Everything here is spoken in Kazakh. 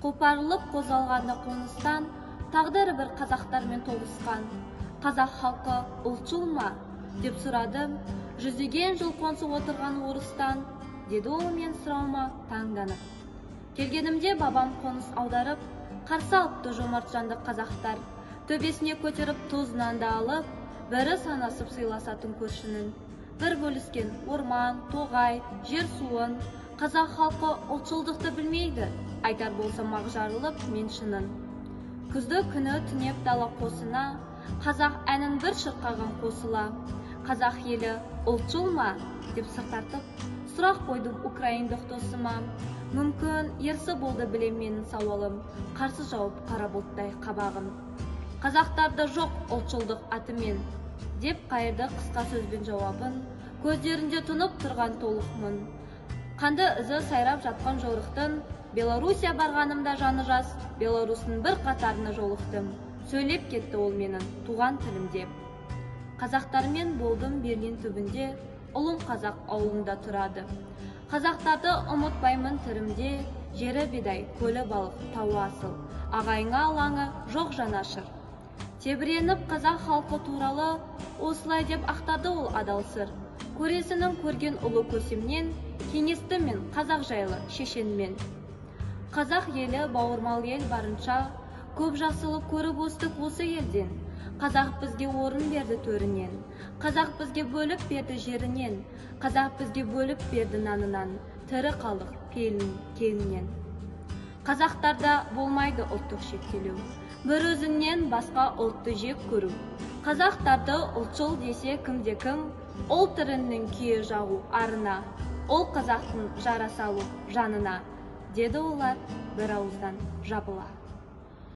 Қопарылып қозғалғанда қоныстан, тағдыры бір қазақтармен тоғысқан. Қазақ халқы ұлтшыл ма? Деп сұрадым. Жүздеген жыл қонсы отырған орыстан, деді ол мен сұрауыма таңданып. Келгенімде бабам қоныс аударып, қарсы алыпты жомарт жанды қазақтар. Төбесіне көтеріп тұз нанды алып, бірі санасып сыйласатын көршінің. Бір бөліскен орман, тоғай, жер суын, қазақ халқы ұлтшылдықты білмейді, айтар болсам ақ жарылып мен шынын. Күзді күні түнеп дала қосына, қазақ әнін бір шырқаған қосыла. Қазақ елі ұлтшыл ма? Деп сыр тартып, сұрақ қойдым украиндық досыма. Мүмкін ерсі болды білем менің сауалым, қарсы жауып қара бұлттай қабағын. Қазақтарда жоқ ұлтшылдық атымен, деп қайырды қысқа сөзбен жауабын, көздерінде тұнып тұрған толық мұң. Қанды ізі сайрап жатқан жорықтың, Белоруссия барғанымда жаны жас, Белорустың бір қатарына жолықтым. Сөйлеп кетті ол менің туған тілімде. Қазақтармен болдым Берлин түбінде, ұлым қазақ ауылында тұрады. Қазақтарды ұмытпаймын тірімде, жері бидай, көлі балық, тауы асыл, ағайыңа алаңы жоқ жанашыр. Тебіреніп қазақ халқы туралы осылай деп ақтады ол адал сыр. Көресінің көрген ұлы көсемнен, кеңесті мен қазақ жайлы шешенмен. Қазақ елі бауырмал ел барынша, көп жақсылық көріп өстік осы елден. Қазақ бізге орын берді төрінен, қазақ бізге бөліп берді жерінен, қазақ бізге бөліп берді нанынан, тірі қалдық пейілін кеңінен. Қазақтарда болмайды ұлттық шектелу, бір өзіңнен басқа ұлтты жек көру. Қазақтарды ұлтшыл десе кімде кім, ол тірінің күйе жағу арына, ол қазақтың жара салу жанына, деді олар бір ауыздан жабыла.